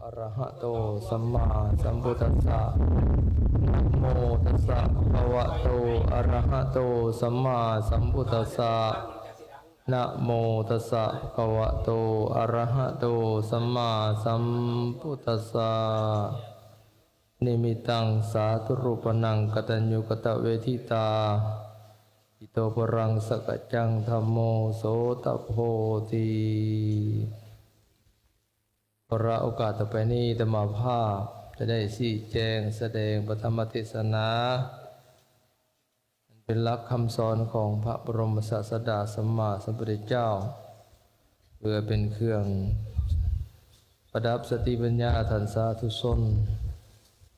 ອະຣະຫະໂຕ ສຳມາສຳພຸດທັດສະ ນະໂມຕັດສະ ພະຄະວະໂຕ ອະຣະຫະໂຕ ສຳມາສຳພຸດທັດສະ ນະໂມຕັດສະ ພະຄະວະໂຕ ອະຣະຫະໂຕ ສຳມາສຳພຸດທັດສະ ນິມິດຕັງ ສາທຸຣູປະນັງ ກະຕັນຍູກະຕະເວທິຕາ ອິໂຕປະລັງ ສະກະຈັງ ທຳໂມ ໂສຕະໂພຕິ. ເພາະໂອກາດຕໍ່ໄປນີ້ ອາດຕະມາພາບຈະໄດ້ຊີ້ແຈງສະແດງພະທຳມະເທດສະໜາ ເປັນຫຼັກຄຳສອນຂອງພະບໍລົມສາດສະດາສຳມາສຳພຸດທະເຈົ້າ ເພື່ອເປັນເຄື່ອງປະດັບສະຕິປັນຍາທ່ານສາທຸຊົນ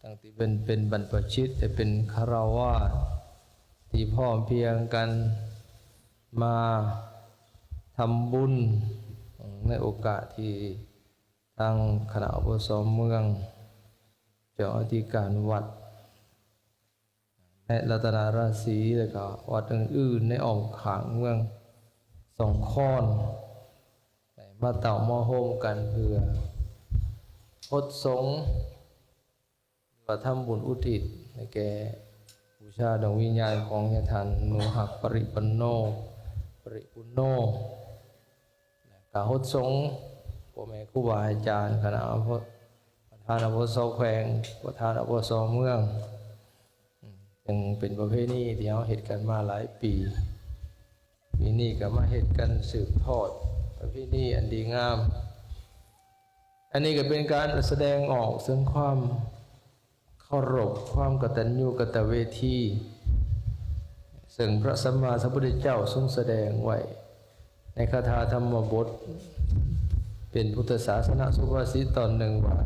ທັງທີ່ເປັນ ເປັນບັນພະຊິດ ແລະ ເປັນຄະລາວາດ ທີ່ພ້ອມພຽງກັນມາທຳບຸນ ໃນໂອກາດທີ່ ທາງຄະນະ ອບສ ເມືອງ, ເຈົ້າອະທິການວັດ ແລະ ລັດຕະນະລາສີ ແລະ ກະວັດອື່ນໆ ໃນອ້ອມຂ້າງເມືອງສອງຄອນ ໄດ້ມາເຕົ້າມາໂຮມກັນ ເພື່ອຫົດສົງ ວ່າທຳບຸນອຸທິດໃຫ້ແກ່ບູຊາດວງວິນຍານຂອງຍາທ່ານໜູຮັກ ປະລິປັນໂນ ປະລິປຸນໂນ ແລະ ກະຫົດສົງພໍ່ແມ່ຄູບາອາຈານ ຄະນະອະ ປະທານ ອບສ ແຂວງ ປະທານ ອບສ ເມືອງ ເຊິ່ງເປັນປະເພນີທີ່ເຮົາເຮັດກັນມາຫຼາຍປີ. ປີນີ້ກໍມາເຮັດກັນສືບທອດປະເພນີອັນດີງາມ. ອັນນີ້ກໍເປັນການສະແດງອອກເຊິ່ງຄວາມເຄົາລົບ, ຄວາມກະຕັນຍູກະຕະເວທີ ເຊິ່ງພະສຳມາສຳພຸດທະເຈົ້າຊົງສະແດງໄວ້ໃນຄາຖາທຳມະບົດ ເປັນພຸດທະສາສະນະສຸພາສິດຕອນໜຶ່ງວ່າ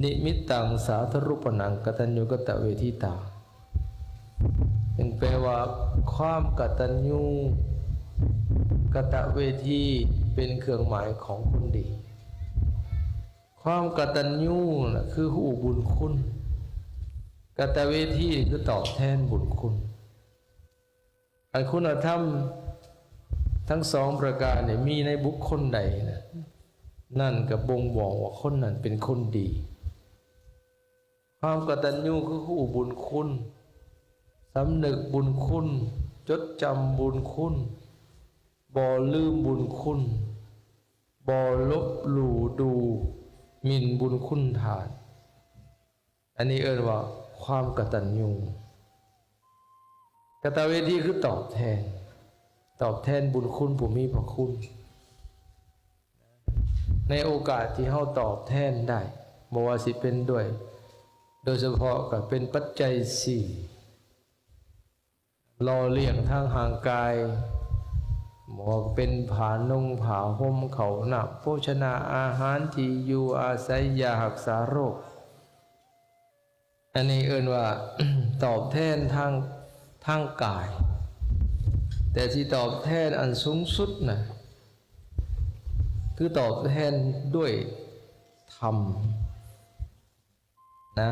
ນິມິດຕັງ ສາທຸຣູປະນັງ ກະຕັນຍູກະຕະເວທິຕາ. ເຊິ່ງແປວ່າ ຄວາມກະຕັນຍູກະຕະເວທີ ເປັນເຄື່ອງໝາຍຂອງຄົນດີ. ຄວາມກະຕັນຍູນະ ຄືຮູ້ບຸນຄຸນ, ກະຕະເວທີນີ້ ຄືຕອບແທນບຸນຄຸນ. ອັນຄຸນນະທຳທັງສອງປະການນີ້ ມີໃນບຸກຄົນໃດນະ ນັ້ນກະບົ່ງບອກວ່າຄົນນັ້ນເປັນຄົນດີ. ຄວາມກະຕັນຍູຄືຮູ້ບຸນຄຸນ, ສຳນຶກບຸນຄຸນ, ຈົດຈຳບຸນຄຸນ, ບໍ່ລືມບຸນຄຸນ, ບໍ່ລົບຫຼູ່ດູໝິ່ນບຸນຄຸນທ່ານ. ອັນນີ້ເອີ້ນວ່າຄວາມກະຕັນຍູ. ກະຕະເວທີຄືຕອບແທນ, ຕອບແທນບຸນຄຸນຜູ້ມີພະຄຸນ. ໃນໂອກາດທີ່ເຮົາຕອບແທນໄດ້ ບໍ່ວ່າຊິເປັນດ້ວຍ ໂດຍສະເພາະກໍເປັນປັດໄຈສີ່ ຫຼໍ່ລ້ຽງທາງຮ່າງກາຍ, ບໍ່ວ່າເປັນຜ້ານຸ່ງຜ້າຫົ່ມ, ເຂົ້ານ້ຳໂພຊະນາອາຫານ, ທີ່ຢູ່ອາໄສ, ຢາຮັກສາໂລກ. ອັນນີ້ເອີ້ນວ່າຕອບແທນທາງ ທາງກາຍ, ແຕ່ທີ່ຕອບແທນອັນສູງສຸດນະ ຄືຕອບແທນດ້ວຍທຳນະ,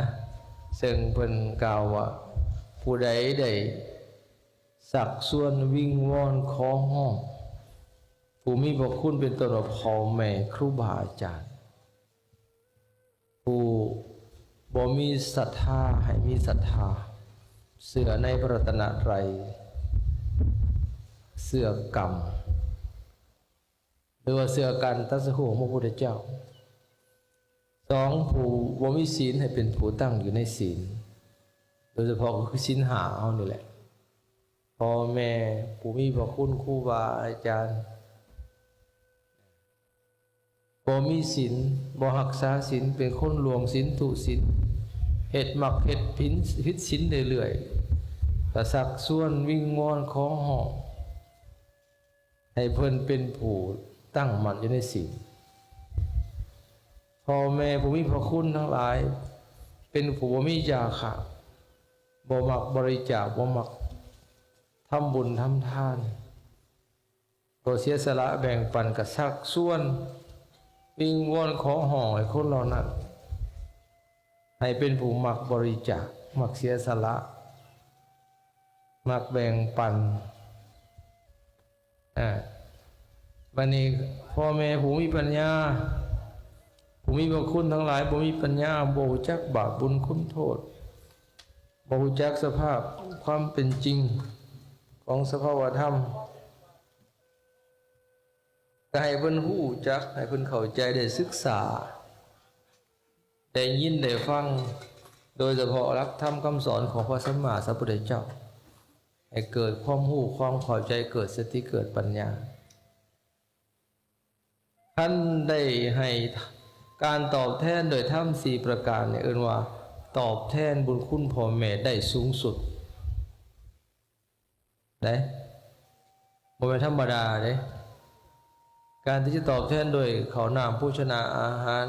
ເຊິ່ງເພິ່ນກ່າວວ່າ ຜູ້ໃດໄດ້ຊັກຊວນວິງວອນຂໍຮ້ອງຜູ້ມີພະຄຸນ ເປັນຕົ້ນວ່າພໍ່ແມ່ ຄຣູບາອາຈານ, ຜູ້ບໍ່ມີສັດທາໃຫ້ມີສັດທາ, ເຊື່ອໃນພະລັດຕະນະໄຕ, ເຊື່ອກຳ ຫຼືວ່າເຊື່ອການຕັດສະຮູ້ຂອງພະພຸດທະເຈົ້າ. ສອງ ຜູ້ບໍ່ມີສິນໃຫ້ເປັນຜູ້ຕັ້ງຢູ່ໃນສິນ, ໂດຍສະເພາະກໍຄືສິນຫ້າເຮົານີ້ແຫຼະ. ພໍ່ແມ່ຜູ້ມີພະຄຸນ, ຄູບາອາຈານ ບໍ່ມີສິນ, ບໍ່ຮັກສາສິນ, ເປັນຄົນລ່ວງສິນ, ທຸສິນ, ເຮັດມັກເຮັດຜິດ ຜິດສິນເລື້ອຍໆ, ກະຊັກຊວນວິງວອນຂໍຮ້ອງໃຫ້ເພິ່ນເປັນຜູ້ຕັ້ງໝັ້ນຢູ່ໃນສິນ. ພໍ່ແມ່ຜູ້ມີພະຄຸນທັງຫຼາຍ ເປັນຜູ້ບໍ່ມີຈາຄະ, ບໍ່ມັກບໍລິຈາກ, ບໍ່ມັກທຳບຸນທຳທານ. ກໍເສຍສະຫຼະແບ່ງປັນ, ກະຊັກຊວນວິງວອນຂໍຮ້ອງໃຫ້ຄົນເຫຼົ່ານັ້ນ ໃຫ້ເປັນຜູ້ມັກບໍລິຈາກ, ມັກເສຍສະຫຼະ, ມັກແບ່ງປັນ. ອາ ບັດນີ້ພໍ່ແມ່ຜູ້ມີປັນຍາ, ຜູ້ ຜູ້ມີພະຄຸນທັງຫຼາຍບໍ່ມີປັນຍາ, ບໍ່ຮູ້ຈັກບາບບຸນຄຸນໂທດ, ບໍ່ຮູ້ຈັກສະພາບຄວາມເປັນຈິງຂອງສະພາວະທຳ, ກໍໃຫ້ເພິ່ນຮູ້ຈັກ, ໃຫ້ເພິ່ນເຂົ້າໃຈ, ໄດ້ສຶກສາ, ໄດ້ຍິນໄດ້ຟັງ, ໂດຍສະເພາະຫຼັກທຳຄຳສອນຂອງພະສຳມາສຳພຸດທະເຈົ້າ, ໃຫ້ເກີດຄວາມຮູ້ຄວາມເຂົ້າໃຈ, ເກີດສະຕິ, ເກີດປັນຍາ. ທ່ານໄດ້ໃຫ້ການຕອບແທນໂດຍທຳສີ່ປະການນີ້ ເອີ້ນວ່າຕອບແທນບຸນຄຸນພໍ່ແມ່ໄດ້ສູງສຸດເດ້, ບໍ່ແມ່ນທຳມະດາເດ້. ການທີ່ຈະຕອບແທນໂດຍເຂົ້ານ້ຳໂພຊະນາອາຫານ,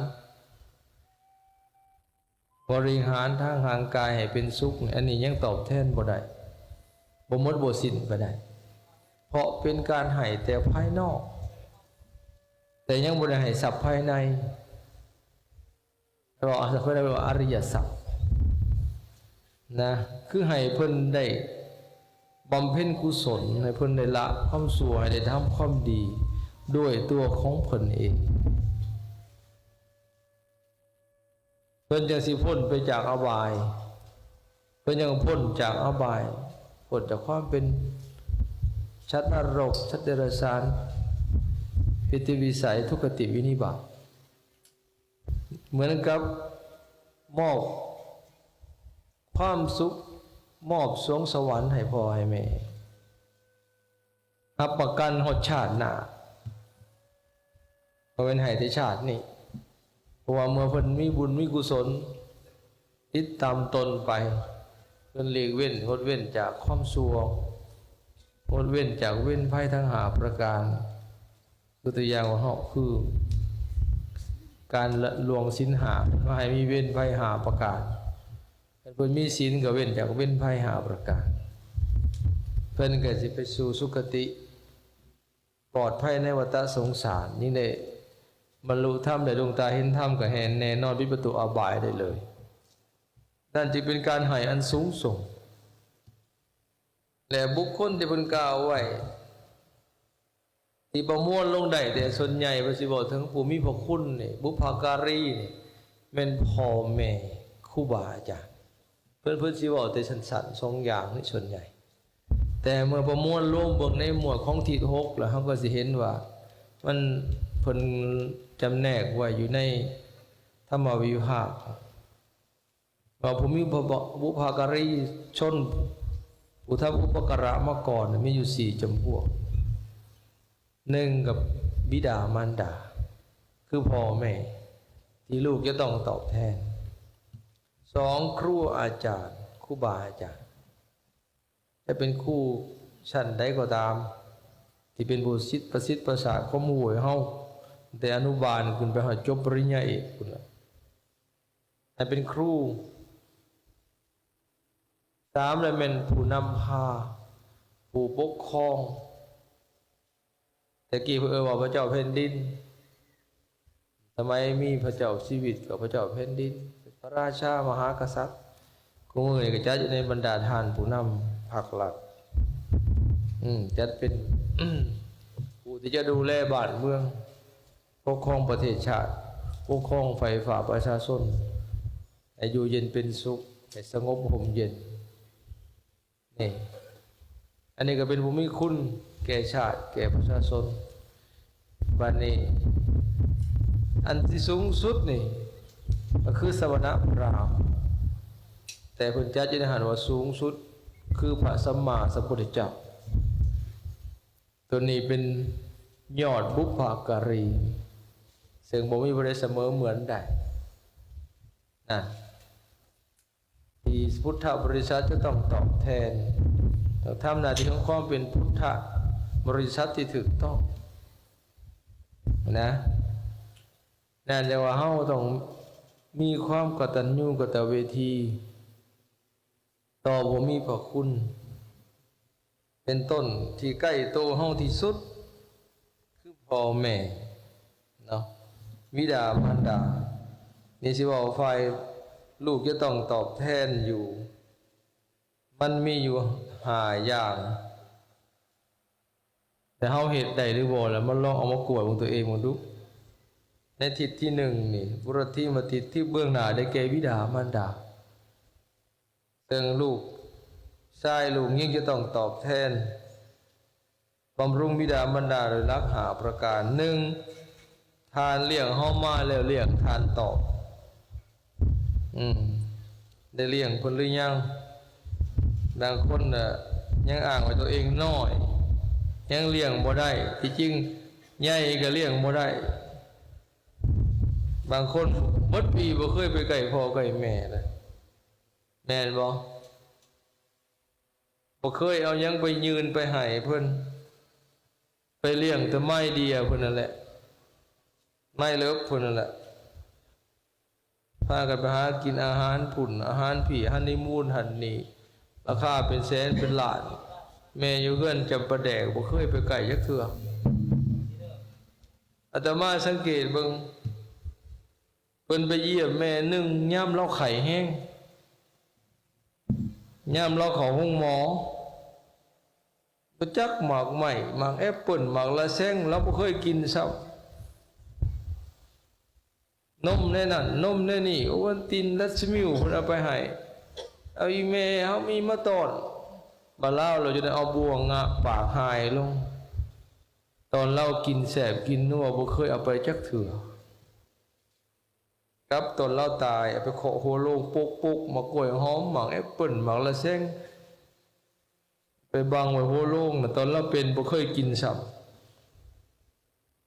ບໍລິຫານທາງຮ່າງກາຍໃຫ້ເປັນສຸກນີ້ ອັນນີ້ຍັງຕອບແທນບໍ່ໄດ້, ບໍ່ໝົດບໍ່ສິ້ນກໍໄດ້, ເພາະເປັນການໃຫ້ແຕ່ພາຍນອກ, ແຕ່ຍັງບໍ່ໄດ້ໃຫ້ຊັບພາຍໃນ. ເຂົາເອີ້ນວ່າອະລິຍະຊັບນະ, ຄືໃຫ້ເພິ່ນໄດ້ບຳເພັນກຸສົນ, ໃຫ້ເພິ່ນໄດ້ລະຄວາມຊົ່ວ, ໃຫ້ໄດ້ທຳຄວາມດີດ້ວຍຕົວຂອງເພິ່ນເອງ. ເພິ່ນຈັ່ງຊິພົ້ນໄປຈາກອະບາຍ, ເພິ່ນຍັງພົ້ນຈາກອະບາຍ, ພົ້ນຈາກຄວາມເປັນສັດນະລົກ, ສັດເດຍລະສານ, ເປດຕິວິໄສ, ທຸກຄະຕິວິນິບາດ. ເໝືອນກັບມອບຄວາມສຸກ, ມອບສວງສະຫວັນໃຫ້ພໍ່ໃຫ້ແມ່. ຮັບປະກັນຮອດຊາດໜ້າ, ບໍ່ແມ່ນໃຫ້ແຕ່ຊາດນີ້, ເພາະວ່າເມື່ອເພິ່ນມີບຸນມີກຸສົນຕິດຕາມຕົນໄປ, ເພິ່ນຫຼີກເວັ້ນ, ງົດເວັ້ນຈາກຄວາມຊົ່ວ, ງົດເວັ້ນຈາກເວນໄພທັງຫ້າປະການ. ຍົກຕົວຢ່າງວ່າເຮົາ ຄືການລະລວງສິນຫ້າ, ເຮົາໃຫ້ມີເວນໄພຫ້າປະການ. ຄັນເພິ່ນມີສິນກໍເວັ້ນຈາກເວນໄພຫ້າປະການ, ເພິ່ນກໍຊິໄປສູ່ສຸຄະຕິ, ປອດໄພໃນວັດຕະສົງສານ, ຍິ່ງໄດ້ບັນລຸທຳ, ໄດ້ດວງຕາເຫັນທຳ, ກໍແມ່ນແນ່ນອນ ປິດປະຕູອະບາຍໄດ້ເລີຍ. ນັ້ນຈຶ່ງເປັນການໃຫ້ອັນສູງສົ່ງ. ແລະ ບຸກຄົນທີ່ເພິ່ນກ່າວໄວ້ ທີ່ປະມວນລົງໄດ້, ແຕ່ສ່ວນໃຫຍ່ເພິ່ນຊິເວົ້າເຖິງຜູ້ມີພະຄຸນນີ້, ບຸບພະກາລີນີ້ ແມ່ນພໍ່ແມ່ຄູບາອາຈານ. ເພິ່ນ, ເພິ່ນຊິເວົ້າແຕ່ສັ້ນໆ ສອງຢ່າງນີ້ສ່ວນໃຫຍ່. ແຕ່ເມື່ອປະມວນລວມເບິ່ງໃນໝວດຂອງທິດຫົກແລ້ວ, ເຮົາກໍຊິເຫັນວ່າມັນ, ເພິ່ນຈຳແນກໄວ້ຢູ່ໃນທຳມະວິພາກ ວ່າຜູ້ມີບຸບພະກາລີຊົນ ຜູ້ທຳອຸປະກາລະມາກ່ອນ ມີຢູ່ສີ່ຈຳພວກ. ໜຶ່ງ ກັບບິດາມານດາ ຄືພໍ່ແມ່ ທີ່ລູກຈະຕ້ອງຕອບແທນ. ສອງ ຄູອາຈານ, ຄູບາອາຈານ ຈະເປັນຄູຊັ້ນໃດກໍຕາມ ທີ່ເປັນຜູ້ສິດ ປະສິດປະສາດຄວາມຮູ້ໃຫ້ເຮົາ ແຕ່ອະນຸບານຂຶ້ນໄປຮອດຈົບປະລິນຍາເອກພຸ້ນລະ ໃຫ້ເປັນຄູ. ສາມ ລະແມ່ນຜູ້ນຳພາ, ຜູ້ປົກຄອງ. ແຕ່ກີ້ເພິ່ນເອີ້ນວ່າພະເຈົ້າແຜ່ນດິນ, ສະໄໝມີພະເຈົ້າຊີວິດກໍພະເຈົ້າແຜ່ນດິນ, ເປັນພະລາຊາມະຫາກະສັດ. ຄູ່ມື້ນີ້ກໍຈັດຢູ່ໃນບັນດາທ່ານຜູ້ນຳພັກລັດ, ອືມ, ຈັດເປັນຜູ້ທີ່ຈະດູແລບ້ານເມືອງ, ປົກຄອງປະເທດຊາດ, ປົກຄອງໄຟຟ້າປະຊາຊົນ ໃຫ້ຢູ່ເຢັນເປັນສຸກ, ໃຫ້ສະຫງົບຮົ່ມເຢັນ. ນີ້ ອັນນີ້ກໍເປັນຜູ້ມີຄຸນແກ່ຊາດ, ແກ່ປະຊາຊົນ. ບັດນີ້ ອັນທີ່ສູງສຸດນີ້ ກໍຄືສະມະນະພຣາມ, ແຕ່ເພິ່ນຈັດຢູ່ໃນຫັ້ນວ່າສູງສຸດ ຄືພະສຳມາສຳພຸດທະເຈົ້າ. ໂຕນີ້ເປັນຍອດບຸບພະກາລີ ເຊິ່ງບໍ່ມີຜູ້ໃດສະເໝີເໝືອນໄດ້ນະ. ທີ່ພຸດທະບໍລິສັດຈະຕ້ອງຕອບແທນ, ຕ້ອງທຳໜ້າທີ່ຂອງຄວາມເປັນພຸດທະບໍລິສັດທີ່ຖືກຕ້ອງນະ. ນັ້ນແປວ່າເຮົາຕ້ອງມີຄວາມກະຕັນຍູກະຕະເວທີຕໍ່ຜູ້ມີພະຄຸນ. ເປັນຕົ້ນທີ່ໃກ້ໂຕເຮົາທີ່ສຸດ ຄືພໍ່ແມ່ເນາະ, ບິດາມານດາ. ນີ້ຊິເວົ້າຝ່າຍລູກຈະຕ້ອງຕອບແທນຢູ່, ມັນມີຢູ່ຫ້າຢ່າງ. ແຕ່ເຮົາເຮັດໄດ້ຫຼືບໍ່ ລະມາລອງເອົາມາກວດເບິ່ງຕົວເອງເບິ່ງດູ. ໃນທິດທີໜຶ່ງນີ້ ປຸດທິມະທິດ ທີ່ເບື້ອງໜ້າໄດ້ແກ່ບິດາມານດາ ເຊິ່ງລູກຊາຍລູກຍິງຈະຕ້ອງຕອບແທນ ບຳລຸງບິດາມານດາໂດຍຫຼັກຫ້າປະການ. ໜຶ່ງ, ທ່ານລ້ຽງເຮົາມາແລ້ວ ລ້ຽງທ່ານຕອບ. ອືມ ໄດ້ລ້ຽງເພິ່ນຫຼືຍັງ? ບາງຄົນນະ ຍັງອ້າງວ່າຕົວເອງນ້ອຍ ຍັງລ້ຽງບໍ່ໄດ້, ທີ່ຈິງໃຫຍ່ກໍລ້ຽງບໍ່ໄດ້. ບາງຄົນໝົດປີບໍ່ເຄີຍໄປໃກ້ພໍ່ໃກ້ແມ່ເລີຍ ແມ່ນບໍ່? ບໍ່ເຄີຍເອົາຫຍັງໄປຍື່ນໄປໃຫ້ເພິ່ນ, ໄປລ້ຽງແຕ່ໄມ້ເດຍເພິ່ນນັ້ນແຫຼະ ໄມ້ເລິບເພິ່ນນັ້ນແຫຼະ. ພາກັນໄປຫາກິນອາຫານພຸ້ນອາຫານພີ້ ຮັນນີມູນຫັ້ນນີ້ ລາຄາເປັນແສນເປັນລ້ານ. ແມ່ຢູ່ເຮືອນຈຳປາແດກ ບໍ່ເຄີຍໄປໃກ້ຈັກເທື່ອ. ອາດຕະມາສັງເກດເບິ່ງ ເພິ່ນໄປຢ້ຽມແມ່ໜຶ່ງ ຍາມລາວໄຂ້ແຮງ ຍາມລາວເຂົ້າໂຮງໝໍ ບໍ່ຈັກໝາກໄມ້ ໝາກແອັບເປິ້ນ ໝາກລະແຊງ ລາວບໍ່ເຄີຍກິນຊ້ຳ. ນົມແນວນັ້ນ ນົມແນວນີ້ ໂອວັນຕິນ ລັດສະມິວ ເພິ່ນເອົາໄປໃຫ້ ເອົາອີ່ແມ່ເຮົາມີມາຕ້ອນ. ບາດລາວລະຈົນໄດ້ເອົາບ່ວງງະປາກຫາຍລົງ. ຕອນລາວກິນແຊບກິນນົວ ບໍ່ເຄີຍເອົາໄປຈັກເທື່ອ. ກັບຕອນລາວຕາຍ ເອົາໄປເຄາະຫົວໂລງ ປົກໆ ໝາກກ້ວຍຫອມ ໝາກແອັບເປິ້ນ ໝາກລະແຊງ ໄປບັງໄວ້ຫົວໂລງນະ ຕອນລາວເປັນບໍ່ເຄີຍກິນຊ້ຳ.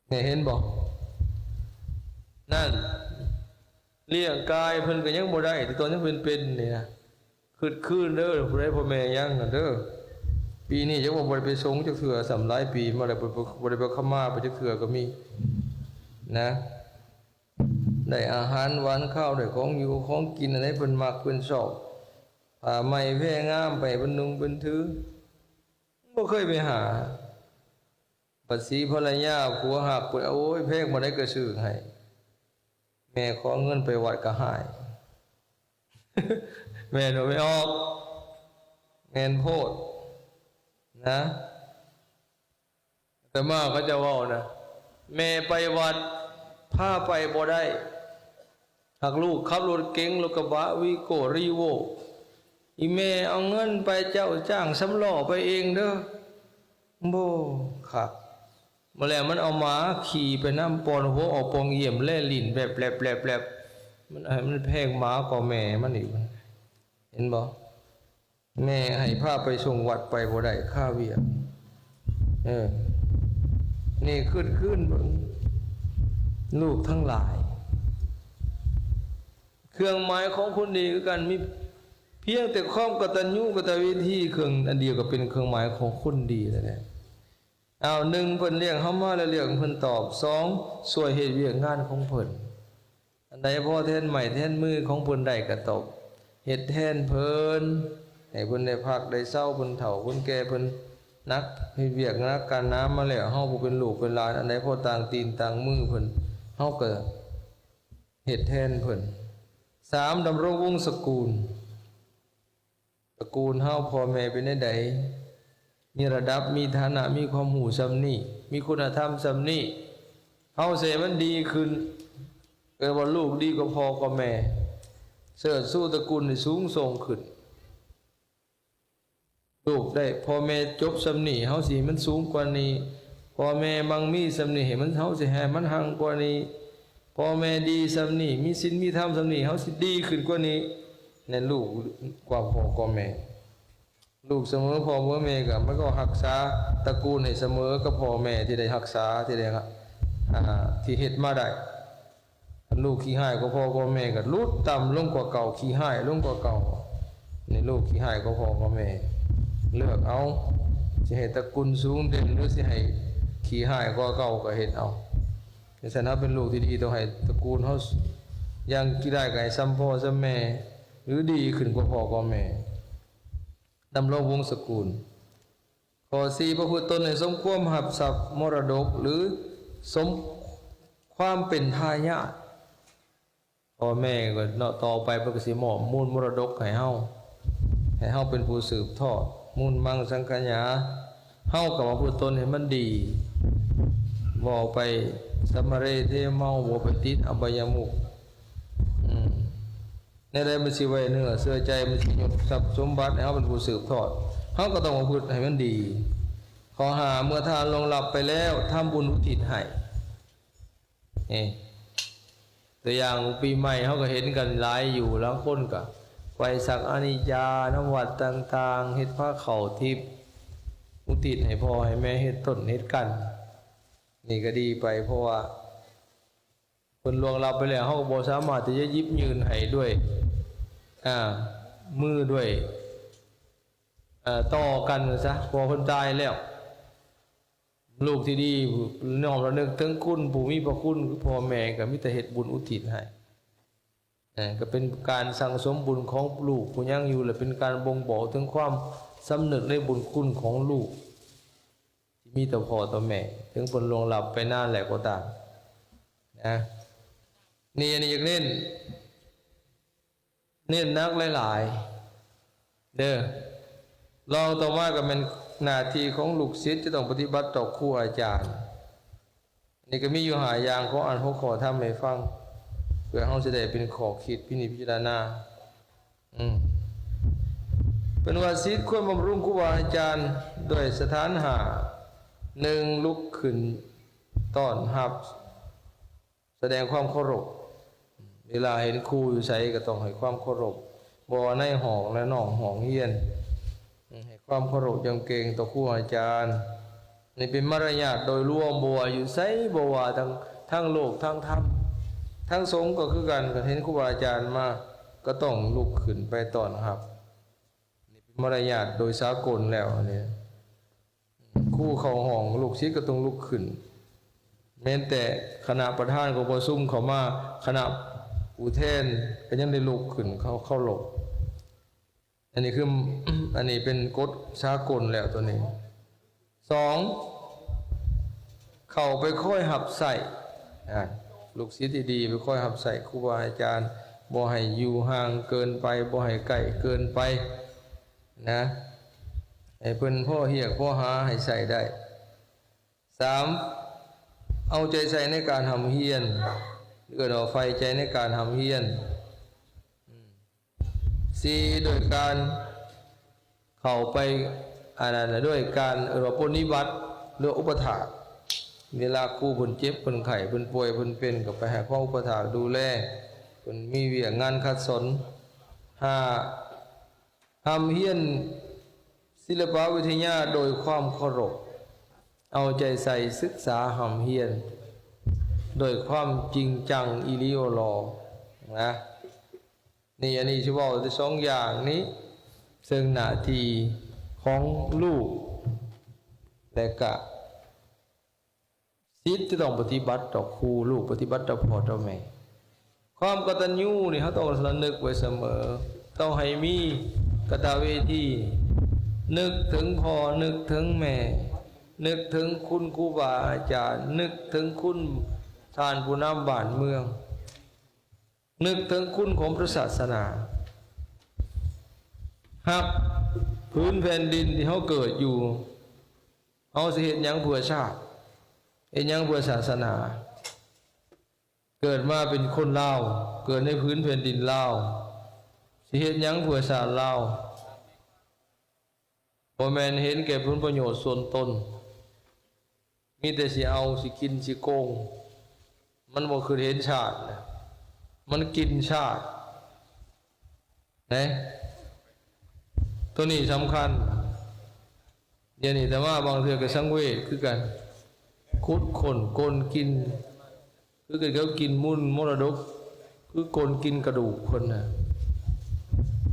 ແມ່ເຫັນບໍ່? ນັ້ນ ລ້ຽງກາຍເພິ່ນກໍຍັງບໍ່ໄດ້ ແຕ່ຕອນຍັງເປັນໆ ນີ້ນະ. ຄຶດຄືນເດີ ຜູ້ໃດພໍ່ແມ່ຍັງນະເດີ. ປີນີ້ຈັກວ່າບໍ່ໄດ້ໄປສົງຈັກເທື່ອ ສ່ຳຫຼາຍປີມາແລ້ວ ບໍ່ ບໍ່ ບໍ່ໄດ້ໄປຂະມາໄປຈັກເທື່ອກໍມີນະ. ໄດ້ອາຫານຫວານຄາວ ໄດ້ຂອງຢູ່ຂອງກິນ ອັນໃດເພິ່ນມັກເພິ່ນຊອບ ຜ້າໄໝ້ແພງາມ ໄປເພິ່ນນຸ່ງເພິ່ນຖື ບໍ່ເຄີຍໄປຫາ. ບັດສີພັນລະຍາ ຜົວຮັກເພິ່ນ ໂອ້ຍ ແພງປານໃດກໍຊື້ໃຫ້. ແມ່ຂໍເງິນໄປວັດກໍໃຫ້ ແມ່ນບໍ່ແມ່ອອກ? ແມ່ນໂພດນະ. ອາດຕະມາເຂົາເຈົ້າເວົ້ານະ ແມ່ໄປວັດ ພາໄປບໍ່ໄດ້ ຫາກລູກຂັບລົດເກັງ ລົດກະບະ ວີໂກ້ ຣີໂວ້ ອີ່ແມ່ເອົາເງິນໄປ ເຈົ້າຈ້າງສຳລໍ້ໄປເອງເດີ. ໂອ້ ຄັກ. ມາແລ້ວມັນເອົາໝາຂີ່ໄປນຳ ປ່ອນຫົວອອກປ່ອງຢ້ຽມ ແລຫຼິ້ນແບບແລບໆ ມັນ ມັນແພງໝາກວ່າແມ່ມັນອີກ ເຫັນບໍ່? ແມ່ໃຫ້ພາໄປສົ່ງວັດໄປບໍ່ໄດ້ ຄາວຽກ. ເອີ ນີ້ຄຶດຄືນເບິ່ງ ລູກທັງຫຼາຍ ເຄື່ອງໝາຍຂອງຄົນດີຄືກັນ ມີພຽງແຕ່ຄວາມກະຕັນຍູກະຕະເວທີ ເຄື່ອງອັນດຽວກໍເປັນເຄື່ອງໝາຍຂອງຄົນດີແລ້ວແຫຼະ. ອ້າວ ໜຶ່ງ ເພິ່ນລ້ຽງເຮົາມາແລ້ວ ລ້ຽງເພິ່ນຕອບ. ສອງ ຊ່ວຍເຮັດວຽກງານຂອງເພິ່ນ ອັນໃດພໍແທນໄມ້ແທນມືຂອງເພິ່ນໄດ້ກໍຕອບ ເຮັດແທນເພິ່ນ ໃຫ້ເພິ່ນໄດ້ພັກໄດ້ເຊົາ ເພິ່ນເຖົ້າເພິ່ນແກ່ ເພິ່ນໜັກ ເຮັດວຽກໜັກການໜາມາແລ້ວ ເຮົາຜູ້ເປັນລູກເປັນຫຼານ ອັນໃດພໍຕ່າງຕີນຕ່າງມືເພິ່ນ ເຮົາກໍເຮັດແທນເພິ່ນ. ສາມ ດຳລົງວົງສະກຸນ ຕະກູນເຮົາ ພໍ່ແມ່ເປັນແນວໃດ ມີລະດັບ ມີຖານະ ມີຄວາມຮູ້ຊ່ຳນີ້ ມີຄຸນນະທຳຊ່ຳນີ້ ເຮົາຊິໃຫ້ມັນດີຂຶ້ນ ເອີ້ນວ່າລູກດີກວ່າພໍ່ກວ່າແມ່ ເຊີດຊູຕະກູນໃຫ້ສູງສົ່ງຂຶ້ນ. ລູກໄດ້ພໍ່ແມ່ຈົບຊ່ຳນີ້ ເຮົາຊິໃຫ້ມັນສູງກວ່ານີ້ ພໍ່ແມ່ມັ່ງມີຊ່ຳນີ້ ໃຫ້ມັນ ເຮົາຊິໃຫ້ມັນຮັ່ງກວ່ານີ້ ພໍ່ແມ່ດີຊ່ຳນີ້ ມີສິນມີທຳຊ່ຳນີ້ ເຮົາຊິດີຂຶ້ນກວ່ານີ້. ແມ່ນລູກກວ່າພໍ່ກວ່າແມ່ ລູກສະເໝີພໍ່ເໝີແມ່ກໍ ມັນກໍຮັກສາຕະກູນໃຫ້ສະເໝີກັບພໍ່ແມ່ທີ່ໄດ້ຮັກສາ ທີ່ໄດ້ ອ່າ ທີ່ເຮັດມາໄດ້. ຄັນລູກຂີ້ຮ້າຍກວ່າພໍ່ກວ່າແມ່ກໍຫຼຸດຕ່ຳລົງກວ່າເກົ່າ ຂີ້ຮ້າຍລົງກວ່າເກົ່າ. ນີ້ລູກຂີ້ຮ້າຍກວ່າພໍ່ກວ່າແມ່ ເລືອກເອົາ ຊິໃຫ້ຕະກຸນສູງເດັ່ນ ຫຼື ຊິໃຫ້ຂີ້ຮ້າຍກວ່າເກົ່າກໍເຮັດເອົາ. ຈັ່ງຊັ້ນ ເຮົາເປັນລູກທີ່ດີ ຕ້ອງໃຫ້ຕະກູນເຮົາ ຢ່າງຂີ້ຮ້າຍກໍໃຫ້ຊ່ຳພໍ່ຊ່ຳແມ່ ຫຼື ດີຂຶ້ນກວ່າພໍ່ກວ່າແມ່. ດຳລົງວົງສະກຸນ. ຂໍ້ສີ່ ປະພຶດຕົນໃຫ້ສົມຄວາມຮັບຊັບມໍລະດົກ ຫຼື ສົມຄວາມເປັນທາຍາດ. ພໍ່ແມ່ກໍເນາະ ຕໍ່ໄປເພິ່ນກໍຊິມອບມູນມໍລະດົກໃຫ້ເຮົາ ໃຫ້ເຮົາເປັນຜູ້ສືບທອດ ມູນມັງສັງຂະຍາ. ເຮົາກໍປະພຶດຕົນໃຫ້ມັນດີ ເວົ້າໄປ ສະມະເຣເທເມົາ ບໍ່ໄປຕິດອະບາຍະມຸກ. ອືມ ແນວໃດມັນຊິໄວ້ເນື້ອເຊື່ອໃຈ ມັນຊິຍົກຊັບສົມບັດໃຫ້ເຮົາເປັນຜູ້ສືບທອດ ເຮົາກໍຕ້ອງປະພຶດໃຫ້ມັນດີ. ຂໍ້ຫ້າ ເມື່ອທ່ານລ່ວງລັບໄປແລ້ວ ທຳບຸນອຸທິດໃຫ້. ເອີ ຕົວຢ່າງປີໃໝ່ເຮົາກໍເຫັນກັນຫຼາຍຢູ່ ລາງຄົນກໍໄຫວ້ສັກອານິດຈານຳວັດຕ່າງໆ ເຮັດພາເຂົ້າທິບ ອຸທິດໃຫ້ພໍ່ໃຫ້ແມ່ ເຮັດຕົ້ນເຮັດກັນ ນີ້ກໍດີໄປ ເພາະວ່າ ເພິ່ນລ່ວງລັບໄປແລ້ວ ເຮົາກໍບໍ່ສາມາດທີ່ຈະຫຍິບຍື່ນໃຫ້ດ້ວຍ ອາ ມືດ້ວຍ ເອີ ຕໍ່ກັນວ່າຊະ ເພາະວ່າເພິ່ນຕາຍແລ້ວ. ລູກທີ່ດີ ນ້ອມລະນຶກເຖິງຄຸນຜູ້ມີພະຄຸນຄືພໍ່ແມ່ ກໍມີແຕ່ເຮັດບຸນອຸທິດໃຫ້. ເອີ ກໍເປັນການສັ່ງສົມບຸນຂອງລູກຜູ້ຍັງຢູ່ ແລະ ເປັນການບົ່ງບອກເຖິງຄວາມສຳນຶກໃນບຸນຄຸນຂອງລູກ ທີ່ມີຕໍ່ພໍ່ຕໍ່ແມ່ ເຖິງເພິ່ນລ່ວງລັບໄປນານແລ້ວກໍຕາມນະ. ນີ້ ອັນນີ້ຢາກເນັ້ນ ເນັ້ນໜັກຫຼາຍໆເດີ້. ລອງຕໍ່ມາກໍແມ່ນໜ້າທີ່ຂອງລູກສິດທີ່ຕ້ອງປະຕິບັດຕໍ່ຄູອາຈານ. ນີ້ກໍມີຢູ່ຫ້າຢ່າງ ຂໍອ່ານຫົວຂໍ້ທຳໃຫ້ຟັງ ເພື່ອເຮົາຊິໄດ້ເປັນຂໍ້ຄິດພິນິດພິຈາລະນາ. ອືມ ເພິ່ນວ່າ ສິດຄວນບຳລຸງຄູບາອາຈານດ້ວຍສະຖານຫ້າ. ໜຶ່ງ ລຸກຂຶ້ນຕ້ອນຮັບ ສະແດງຄວາມເຄົາລົບ. ເວລາເຫັນຄູຢູ່ໃສກໍຕ້ອງໃຫ້ຄວາມເຄົາລົບ ບໍ່ວ່າໃນຫ້ອງ ແລະ ນອກຫ້ອງຮຽນ ໃຫ້ຄວາມເຄົາລົບຢຳເກງຕໍ່ຄູອາຈານ. ນີ້ເປັນມາລະຍາດໂດຍລວມ ບໍ່ວ່າຢູ່ໃສ ບໍ່ວ່າທັງ ທັງໂລກ ທັງທຳ ທັງສົງກໍຄືກັນ. ຄັນເຫັນຄູບາອາຈານມາ ກໍຕ້ອງລຸກຂຶ້ນໄປຕ້ອນຮັບ. ນີ້ເປັນມາລະຍາດໂດຍສາກົນແລ້ວນີ້. ຄູເຂົ້າຫ້ອງ ລູກສິດກໍຕ້ອງລຸກຂຶ້ນ. ແມ່ນແຕ່ຄະນະປະທານກອງປະຊຸມເຂົ້າມາ ຄະນະຜູ້ແທນກໍຍັງໄດ້ລຸກຂຶ້ນເຄົາ ເຄົາລົບ. ອັນນີ້ຄື ອັນນີ້ເປັນກົດສາກົນແລ້ວໂຕນີ້. ສອງ ເຂົ້າໄປຄອຍຮັບໃຊ້ ອາ ລູກສິດທີ່ດີໄປຄອຍຮັບໃຊ້ຄູບາອາຈານ ບໍ່ໃຫ້ຢູ່ຫ່າງເກີນໄປ ບໍ່ໃຫ້ໃກ້ເກີນໄປນະ ໃຫ້ເພິ່ນພໍຮຽກພໍຫາໃຫ້ໃຊ້ໄດ້. ສາມ ເອົາໃຈໃສ່ໃນການຮ່ຳຮຽນ ເອີ້ນວ່າໃຝ່ໃຈໃນການຮ່ຳຮຽນ. ສີ່ ໂດຍການເຂົ້າໄປ ອັນນັ້ນ ໂດຍການເອີ້ນວ່າປົນນິບັດ ຫຼື ອຸປະຖາກ. ເວລາຄູເພິ່ນເຈັບ ເພິ່ນໄຂ້ ເພິ່ນປ່ວຍ ເພິ່ນເປັນ ກໍໄປໃຫ້ຄວາມອຸປະຖາກດູແລ ເພິ່ນມີວຽກງານຂັດສົນ. ຫ້າ ຮ່ຳຮຽນສິລະປະວິທະຍາໂດຍຄວາມເຄົາລົບ ເອົາໃຈໃສ່ສຶກສາຮ່ຳຮຽນໂດຍຄວາມຈິງຈັງອີ່ຫຼີໂອຫຼໍນະ. ນີ້ ອັນນີ້ຊິເວົ້າແຕ່ສອງຢ່າງນີ້ ເຊິ່ງໜ້າທີ່ຂອງລູກ ແລະກະສິດຈະຕ້ອງປະຕິບັດຕໍ່ຄູ ລູກປະຕິບັດຕໍ່ພໍ່ຕໍ່ແມ່. ຄວາມກະຕັນຍູນີ້ ເຮົາຕ້ອງລະນຶກໄວ້ສະເໝີ ຕ້ອງໃຫ້ມີກະຕະເວທີ ນຶກເຖິງພໍ່ ນຶກເຖິງແມ່ ນຶກເຖິງຄຸນຄູບາອາຈານ ນຶກເຖິງຄຸນທ່ານຜູ້ນຳບ້ານເມືອງ ນຶກເຖິງຄຸນຂອງພະສາສະໜາ ຮັກພື້ນແຜ່ນດິນທີ່ເຮົາເກີດຢູ່. ເຮົາຊິເຮັດຫຍັງເພື່ອຊາດ? ເຮັດຫຍັງເພື່ອສາສະໜາ? ເກີດມາເປັນຄົນລາວ ເກີດໃນພື້ນແຜ່ນດິນລາວ ຊິເຮັດຫຍັງເພື່ອຊາດລາວ? ບໍ່ແມ່ນເຫັນແກ່ຜົນປະໂຫຍດສ່ວນຕົນ ມີແຕ່ຊິເອົາ ຊິກິນ ຊິໂກງ ມັນບໍ່ຄິດເຫັນຊາດ ມັນກິນຊາດ ເນ ໂຕນີ້ສຳຄັນ. ດຽວນີ້ອາດຕະມາບາງເທື່ອກໍສັງເວດຄືກັນ ຂຸດຄົ້ນ ກົ້ນກິນ ຄືກັນກັບກິນມູນມໍລະດົກ ຄືກົ້ນກິນກະດູກເພິ່ນນະ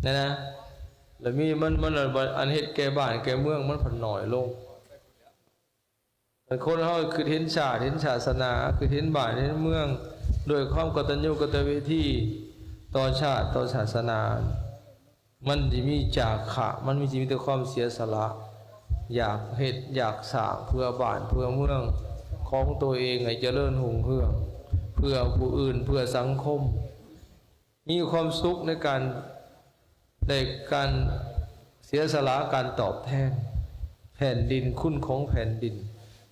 ນັ້ນນະ. ແລ້ວມີມັນ ມັນ ອັນເຮັດແກ່ບ້ານແກ່ເມືອງມັນພັດໜ້ອຍລົງ. ຄັນຄົນເຮົາຄິດເຫັນຊາດ ເຫັນສາສະໜາ ຄິດເຫັນບ້ານເຫັນເມືອງ ດ້ວຍຄວາມກະຕັນຍູກະຕະເວທີຕໍ່ຊາດຕໍ່ສາສະໜາ ມັນຊິມີຈາຄະ ມັນມີ ຊິມີແຕ່ຄວາມເສຍສະຫຼະ ຢາກເຮັດ ຢາກສ້າງເພື່ອບ້ານເພື່ອເມືອງຂອງໂຕເອງໃຫ້ຈະເລີນຮຸ່ງເຮືອງ ເພື່ອຜູ້ອື່ນ ເພື່ອສັງຄົມ ມີຄວາມສຸກໃນການໄດ້ການເສຍສະຫຼະ ການຕອບແທນແຜ່ນດິນ ຄຸນຂອງແຜ່ນດິນ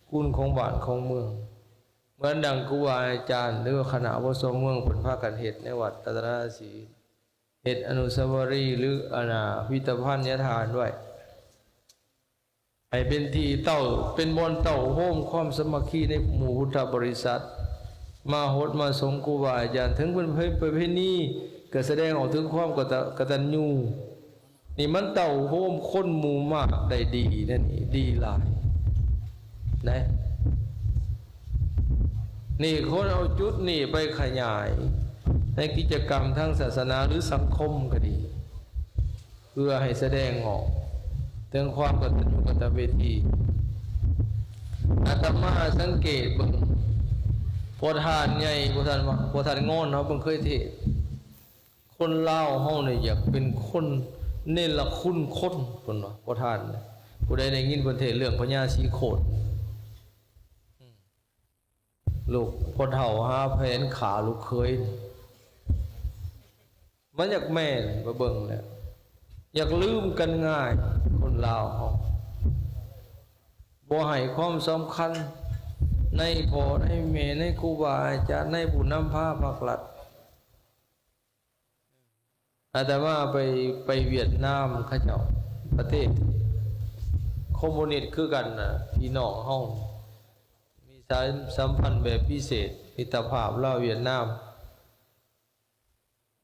ຄຸນຂອງບ້ານຂອງເມືອງ. ເໝືອນດັ່ງຄູບາອາຈານ ຫຼືວ່າຄະນະອາວຸໂສເມືອງເພິ່ນພາກັນເຮັດໃນວັດລັດຕະນະສີ ເຮັດອະນຸສາວະລີ ຫຼື ອັນນ່າ ພິພິທະພັນຍະຖານໄວ້ ໃຫ້ເປັນທີ່ເຕົ້າ ເປັນບ່ອນເຕົ້າໂຮມຄວາມສາມັກຄີໃນໝູ່ພຸດທະບໍລິສັດ ມາຫົດມາສົງຄູບາອາຈານ. ເຖິງເປັນປະເພນີ ກໍສະແດງອອກເຖິງຄວາມກະຕະ ກະຕັນຍູ. ນີ້ມັນເຕົ້າໂຮມຄົນໝູ່ມາກໄດ້ດີນະ ນີ້ດີຫຼາຍນະ. ນີ້ຄົນເອົາຈຸດນີ້ໄປຂະຫຍາຍໃນກິດຈະກຳທາງສາສະໜາ ຫຼື ສັງຄົມກໍດີ ເພື່ອໃຫ້ສະແດງອອກເຖິງຄວາມກະຕັນຍູກະຕະເວທີ. ອາດຕະມາສັງເກດເບິ່ງ ພໍ່ທ່ານໃຫຍ່ ພໍ່ທ່ານ ພໍ່ທ່ານງອນເຮົາເບິ່ງເຄີຍເທດ ຄົນລາວເຮົານີ້ຢາກເປັນຄົນເນລະຄຸນຄົນ ເພິ່ນວ່າ ພໍ່ທ່ານ ຜູ້ໃດໄດ້ຍິນເພິ່ນເທດເລື່ອງພະຍາສີໂຄດ ລູກພໍ່ເຖົ້າຫາແຜນຂ້າລູກເຂີຍ ມັນຢາກແມ່ນ ມາເບິ່ງແລ້ວ ຢາກລືມກັນງ່າຍ ຄົນລາວເຮົາ ບໍ່ໃຫ້ຄວາມສຳຄັນໃນພໍ່ໃນແມ່ ໃນຄູບາອາຈານ ໃນຜູ້ນຳພາພັກລັດ. ອາດຕະມາໄປ ໄປຫວຽດນາມ ເຂົາເຈົ້າ ປະເທດຄອມມູນິດຄືກັນນະ ພີ່ນ້ອງເຮົາ ມີສາຍສຳພັນແບບພິເສດ ມິດຕະພາບລາວຫວຽດນາມ.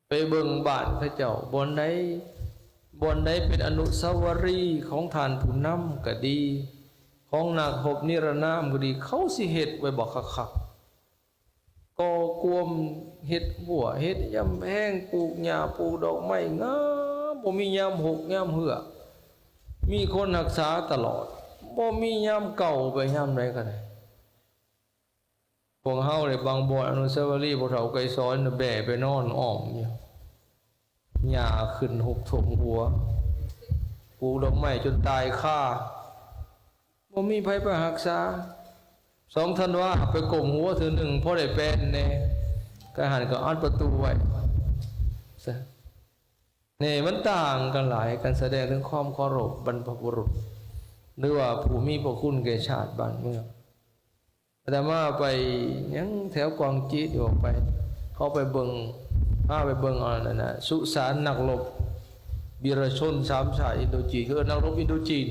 ໄປເບິ່ງບ້ານເຂົາເຈົ້າ ບ່ອນໃດ ບ່ອນໃດເປັນອະນຸສາວະລີຂອງທ່ານຜູ້ນຳກໍດີ ຂອງນັກຮົບນິລະນາມກໍດີ ເຂົາຊິເຮັດໄວ້ບັກຄັກໆ ກໍ່ກວມ ເຮັດຮົ້ວ ເຮັດກຳແພງ ປູກຫຍ້າ ປູກດອກໄມ້ງາມ ບໍ່ມີຍາມຮົກຍາມເຫືອ ມີຄົນຮັກສາຕະຫຼອດ ບໍ່ມີຍາມເກົ່າ ໄປຍາມໃດກໍໄດ້. ພວກເຮົາໄດ້ບາງບ່ອນອະນຸສາວະລີ ພໍ່ເຖົ້າໄກສອນແບໄປນອນອ້ອມຢູ່ ຫຍ້າຂຶ້ນຮົກຖ້ວມຫົວ ປູກດອກໄມ້ຈົນຕາຍຄາ ບໍ່ມີໃຜໄປຮັກສາ. ສອງທັນວາໄປກົ້ມຫົວເທື່ອໜຶ່ງ ພໍໄດ້ແປນແດ່ ກະຫັ້ນກໍອັດປະຕູໄວ້ຊະ. ນີ້ມັນຕ່າງກັນຫຼາຍ ການສະແດງເຖິງຄວາມເຄົາລົບບັນພະບຸລຸດ ຫຼືວ່າຜູ້ມີພະຄຸນແກ່ຊາດບ້ານເມືອງ. ອາດຕະມາໄປຫຍັງແຖວກວາງຈີດ ອອກໄປ ເຂົາໄປເບິ່ງ ພາໄປເບິ່ງອັນນັ້ນນະ ສຸສານນັກລົບວິລະຊົນສາມຊາດອິນໂດຈີນ ຄືເອີ້ນນັກລົບອິນໂດຈີນ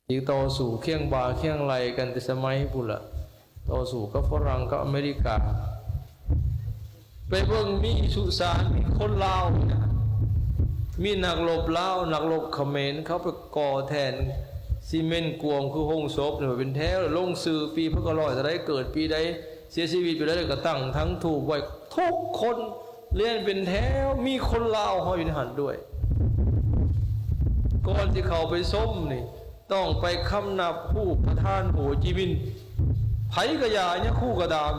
ທີ່ຕໍ່ສູ້ຄຽງບ່າຄຽງໄຫຼ່ກັນແຕ່ສະໄໝພຸ້ນລະ ຕໍ່ສູ້ກັບຝຣັ່ງກັບອາເມລິກາ. ໄປເບິ່ງມີສຸສານຄົນລາວນະ ມີນັກລົບລາວ ນັກລົບຂະເໝນ ເຂົາໄປກໍ່ແທ່ນຊີເມັນກວມຄືໂຮງສົບນີ້ເປັນແຖວ ລົງຊື່ປີພັນເກົ້າຮ້ອຍເທົ່າໃດ ເກີດປີໃດ ເສຍຊີວິດປີໃດ ແລ້ວກໍຕັ້ງຖັງທູບໄວ້ທຸກຄົນ ລຽນເປັນແຖວ ມີຄົນລາວເຮົາຢູ່ໃນຫັ້ນດ້ວຍ. ກ່ອນຊິເຂົ້າໄປຊົມນີ້ ຕ້ອງໄປຄຳນັບຮູບປະທານໂຫຈິມິນ. ໃຜກໍຢ່າ ຍາຄູກໍຕາມ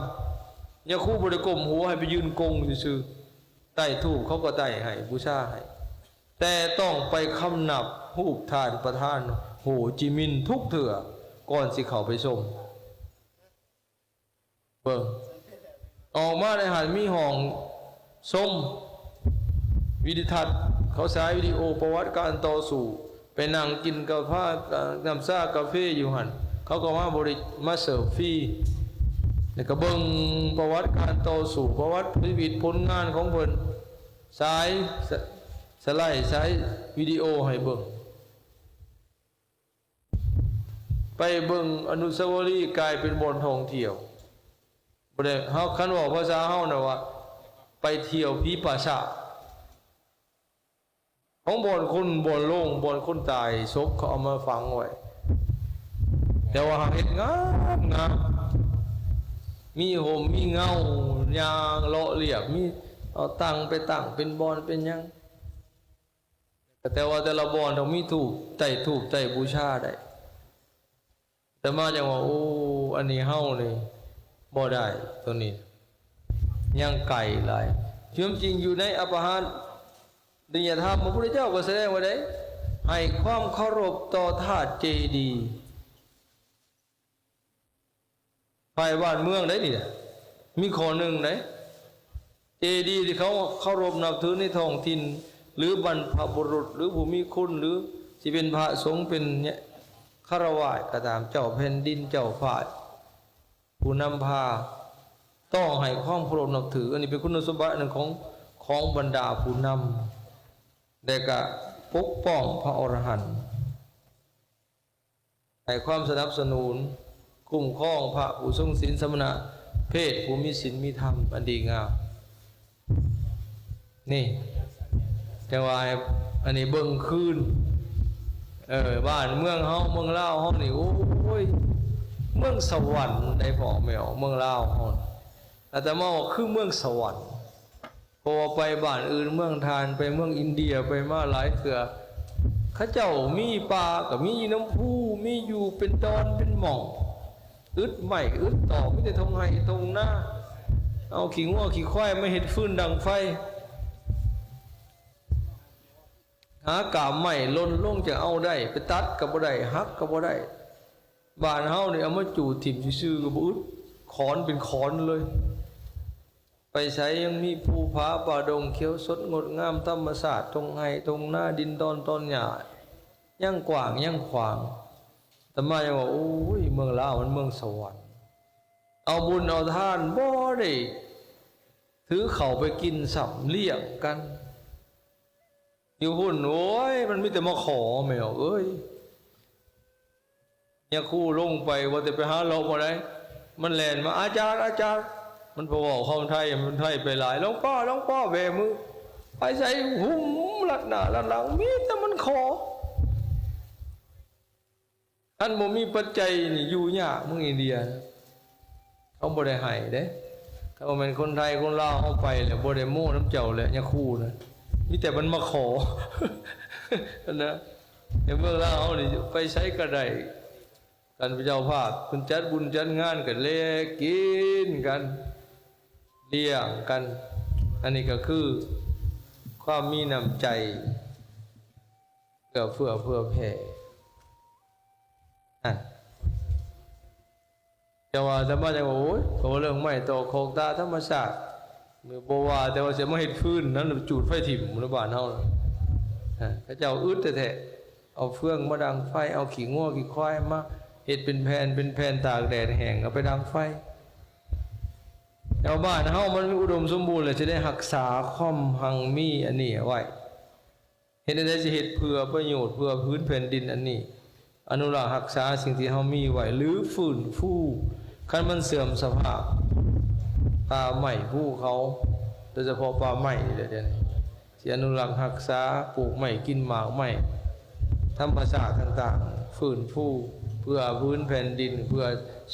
ຍາຄູບໍ່ໄດ້ກົ້ມຫົວ ໃຫ້ໄປຢືນກົງຊື່ໆ ໄຕ້ທູບເຂົາກໍໄຕ້ໃຫ້ ບູຊາໃຫ້ ແຕ່ຕ້ອງໄປຄຳນັບຮູບທ່ານປະທານໂຫຈິມິນທຸກເທື່ອ ກ່ອນຊິເຂົ້າໄປຊົມ. ເບິ່ງ ອອກມາໃນຫັ້ນມີຫ້ອງຊົມວິດີທັດ ເຂົາສາຍວິດີໂອປະຫວັດການຕໍ່ສູ້ ໄປນັ່ງກິນກາຟາ ນ້ຳຊາກາເຟຢູ່ຫັ້ນ ເຂົາກໍມາບໍລິ ມາເສີບຟຣີ ແລ້ວກໍເບິ່ງປະຫວັດການຕໍ່ສູ້ ປະຫວັດຊີວິດຜົນງານຂອງເພິ່ນ ສາຍ ສະ ສະໄລ ສາຍວິດີໂອໃຫ້ເບິ່ງ. ໄປເບິ່ງອະນຸສາວະລີກາຍເປັນບ່ອນທ່ອງທ່ຽວ ບໍ່ໄດ້ ເຮົາ ຄັນເວົ້າພາສາເຮົານະວ່າ ໄປທ່ຽວຜີປ່າຊ້າ ຂອງບ່ອນຄົນ ບ່ອນໂລງ ບ່ອນຄົນຕາຍ ສົບເຂົາເອົາມາຝັງໄວ້ ແຕ່ວ່າເຮັດງາມໆ ມີຮົ່ມມີເງົາ ຍ່າງເລາະລຽບ ມີ ເອົາຕັ່ງໄປຕັ້ງເປັນບ່ອນເປັນຫຍັງ. ແຕ່ວ່າແຕ່ລະບ່ອນຕ້ອງມີທູບ ໄຕ້ທູບໄຕ້ບູຊາໄດ້ ອາດຕະມາຈັ່ງວ່າ ໂອ້ ອັນນີ້ເຮົານີ້ບໍ່ໄດ້ ໂຕນີ້ຍັງໄກຫຼາຍ. ຄວາມຈິງຢູ່ໃນອະປະຫານນິຍະທຳ ພະພຸດທະເຈົ້າກໍສະແດງໄວ້ໄດ້ ໃຫ້ຄວາມເຄົາລົບຕໍ່ທາດເຈດີ ພາຍບ້ານເມືອງໄດ໋ນີ້ນະ ມີຂໍ້ໜຶ່ງໄດ໋ ເຈດີທີ່ເຂົາເຄົາລົບນັບຖືໃນທ້ອງຖິ່ນ ຫຼື ບັນພະບຸລຸດ ຫຼື ຜູ້ມີຄຸນ ຫຼື ຊິເປັນພະສົງ ເປັນຄາລະວາດກໍຕາມ ເຈົ້າແຜ່ນດິນ ເຈົ້າຟ້າ ຜູ້ນຳພາ ຕ້ອງໃຫ້ຄວາມເຄົາລົບນັບຖື. ອັນນີ້ເປັນຄຸນສົມບັດໜຶ່ງຂອງ ຂອງບັນດາຜູ້ນຳ ແລະກະປົກປ້ອງພະອໍລະຫັນ ໃຫ້ຄວາມສະໜັບສະໜູນ ຄຸ້ມຄອງພະຜູ້ຊົງສິນ ສະມະນະເພດຜູ້ມີສິນມີທຳອັນດີງາມ. ນີ້ ຈັ່ງວ່າ ອັນນີ້ເບິ່ງຄືນ ເອີ ບ້ານເມືອງເຮົາ ເມືອງລາວເຮົານີ້ ໂອ້ຍ ເມືອງສະຫວັນໄດ໋ພໍ່ແມ່ ເມືອງລາວເຮົາ. ອາດຕະມາວ່າຄືເມືອງສະຫວັນ ເພາະວ່າໄປບ້ານອື່ນ ເມືອງທ່ານ ໄປເມືອງອິນເດຍ ໄປມາຫຼາຍເທື່ອ ເຂົາເຈົ້າມີປ່າກໍມີຢູ່ນ້ຳພູ ມີຢູ່ເປັນດອນເປັນໝ່ອງ ອຶດໄມ້ອຶດຕອກ ມີແຕ່ທົ່ງໄຮ່ທົ່ງນາ ເອົາຂີ້ງົວຂີ້ຄວາຍມາເຮັດຟືນດັງໄຟ ຫາກາບໄມ້ຫຼົ່ນລົງຈັ່ງເອົາໄດ້ ໄປຕັດກໍບໍ່ໄດ້ ຫັກກໍບໍ່ໄດ້. ບ້ານເຮົານີ້ເອົາມາຈູດຖິ້ມຊື່ໆກໍບໍ່ອຶດ ຂອນເປັນຂອນເລີຍ. ໄປໃສຍັງມີພູຜາປ່າດົງຂຽວສົດງົດງາມ ທຳມະຊາດ ທົ່ງໄຮ່ທົ່ງນາ ດິນດອນຕອນຫຍ້າ ຍັງກວ້າງຍັງຂວາງ. ອາດຕະມາຍັງວ່າ ໂອ້ຍ ເມືອງລາວມັນເມືອງສະຫວັນ ເອົາບຸນເອົາທານບໍ່ໄດ້ຖືເຂົ້າໄປກິນຊ້ຳ ລ້ຽງກັນ. ຢູ່ພຸ້ນ ໂອ້ຍ ມັນມີແຕ່ມາຂໍ ແມ່ເອີຍ. ຍາຄູລົງໄປ ວ່າແຕ່ໄປຫາເລາະບໍ່ໄດ້ ມັນແລ່ນມາ ອາຈານ ອາຈານ ມັນບໍ່ເວົ້າຄຳໄທ ມັນໄທໄປຫຼາຍ ຫຼວງພໍ່ ຫຼວງພໍ່ ແບມື ໄປໃສຫຸ້ມລັດໜ້າລັດຫຼັງ ມີແຕ່ມັນຂໍ. ຄັນບໍ່ມີປັດໄຈນີ້ຢູ່ຍາກ ເມືອງອິນເດຍນະ ເຂົາບໍ່ໄດ້ໃຫ້ເດ້. ຖ້າວ່າແມ່ນຄົນໄທຄົນລາວເຮົາໄປແລ້ວ ບໍ່ໄດ້ໂມ້ນຳເຈົ້າແຫຼະ ຍາຄູນະ ມີແຕ່ມັນມາຂໍນະ. ໃນເມືອງລາວເຮົານີ້ໄປໃສກໍໄດ້ ຄັນເປັນເຈົ້າພາບເພິ່ນຈັດບຸນຈັດງານກໍແລກກິນກັນ ລ້ຽງກັນ. ອັນນີ້ກໍຄືຄວາມມີນ້ຳໃຈ ເອື້ອເຟື້ອເຜື່ອແຜ່ ນັ້ນ. ແຕ່ວ່າອາດຕະມາຍັງວ່າ ໂອ້ຍ ກໍວ່າເລື່ອງໄມ້ຕອກຂອກຕາທຳມະຊາດ ບໍ່ວ່າແຕ່ວ່າຊິມາເຮັດຟືນນັ້ນ ຈູດໄຟຖິ້ມໃນບ້ານເຮົານະ ເຂົາເຈົ້າອຶດແທ້ໆ ເອົາເຟືອງມາດັງໄຟ ເອົາຂີ້ງົວຂີ້ຄວາຍມາເຮັດເປັນແຜ່ນ ເປັນແຜ່ນຕາກແດດແຫ້ງ ເອົາໄປດັງໄຟ. ແຕ່ວ່າບ້ານເຮົາມັນມີອຸດົມສົມບູນ ແລະ ຊິໄດ້ຮັກສາຄວາມຮັ່ງມີອັນນີ້ໄວ້. ເຮັດແນວໃດຊິເຮັດເພື່ອປະໂຫຍດ ເພື່ອພື້ນແຜ່ນດິນອັນນີ້ ອະນຸລັກຮັກສາສິ່ງທີ່ເຮົາມີໄວ້ ຫຼື ຟື້ນຟູ ຄັນມັນເສື່ອມສະພາບ. ປ່າໄມ້ພູເຂົາ ໂດຍສະເພາະປ່າໄມ້ນີ້ແຫຼະ ດຽວນີ້ ຊິອະນຸລັກຮັກສາ ປູກໄມ້ ກິນໝາກໄມ້ ທຳມະຊາດຕ່າງໆ ຟື້ນຟູ ເພື່ອພື້ນແຜ່ນດິນ ເພື່ອ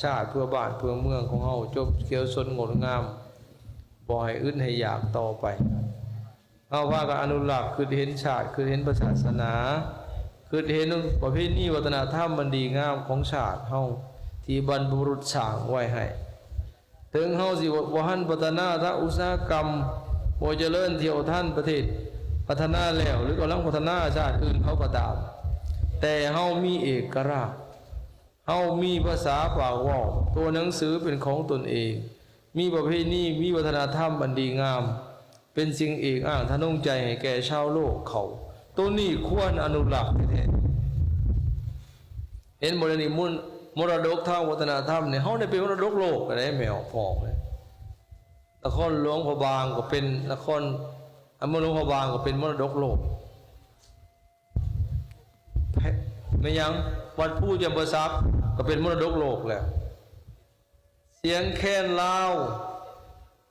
ຊາດ ເພື່ອບ້ານ ເພື່ອເມືອງຂອງເຮົາ ຈົບຂຽວສົດງົດງາມ ບໍ່ໃຫ້ອຶດໃຫ້ຢາກຕໍ່ໄປ. ເຮົາພາກັນອະນຸລັກ ຄິດເຫັນຊາດ ຄິດເຫັນພະສາສະໜາ ຄິດເຫັນປະເພນີວັດທະນະທຳອັນດີງາມຂອງຊາດເຮົາ ທີ່ບັນພະບຸລຸດສ້າງໄວ້ໃຫ້. ເຖິງເຮົາຊິບໍ່ທັນພັດທະນາທາງອຸດສາຫະກຳ ບໍ່ຈະເລີນທ່ຽວທັນປະເທດພັດທະນາແລ້ວ ຫຼື ກຳລັງພັດທະນາຊາດອື່ນເຂົາກໍຕາມ, ແຕ່ເຮົາມີເອກະລາດ, ເຮົາມີພາສາປາກເວົ້າ, ຕົວໜັງສືເປັນຂອງຕົນເອງ, ມີປະເພນີ, ມີວັດທະນະທຳອັນດີງາມ, ເປັນສິ່ງເອກອ້າງທະນົງໃຈໃຫ້ແກ່ຊາວໂລກເຂົາ. ໂຕນີ້ຄວນອະນຸລັກແທ້ໆ. ເຫັນບໍ່ ດຽວນີ້ມຸນ ມໍລະດົກທາງວັດທະນະທຳນີ້ ເຮົາໄດ້ເປັນມໍລະດົກໂລກແລ້ວເດ້ ແມ່ອອກພ້ອມເດ້. ນະຄອນຫຼວງພະບາງກໍເປັນນະຄອນ ອາ ເມືອງຫຼວງພະບາງກໍເປັນມໍລະດົກໂລກ. ແມ່ນຫຍັງ ວັດພູຈຳປາສັກກໍເປັນມໍລະດົກໂລກແລ້ວ. ສຽງແຄນລາວ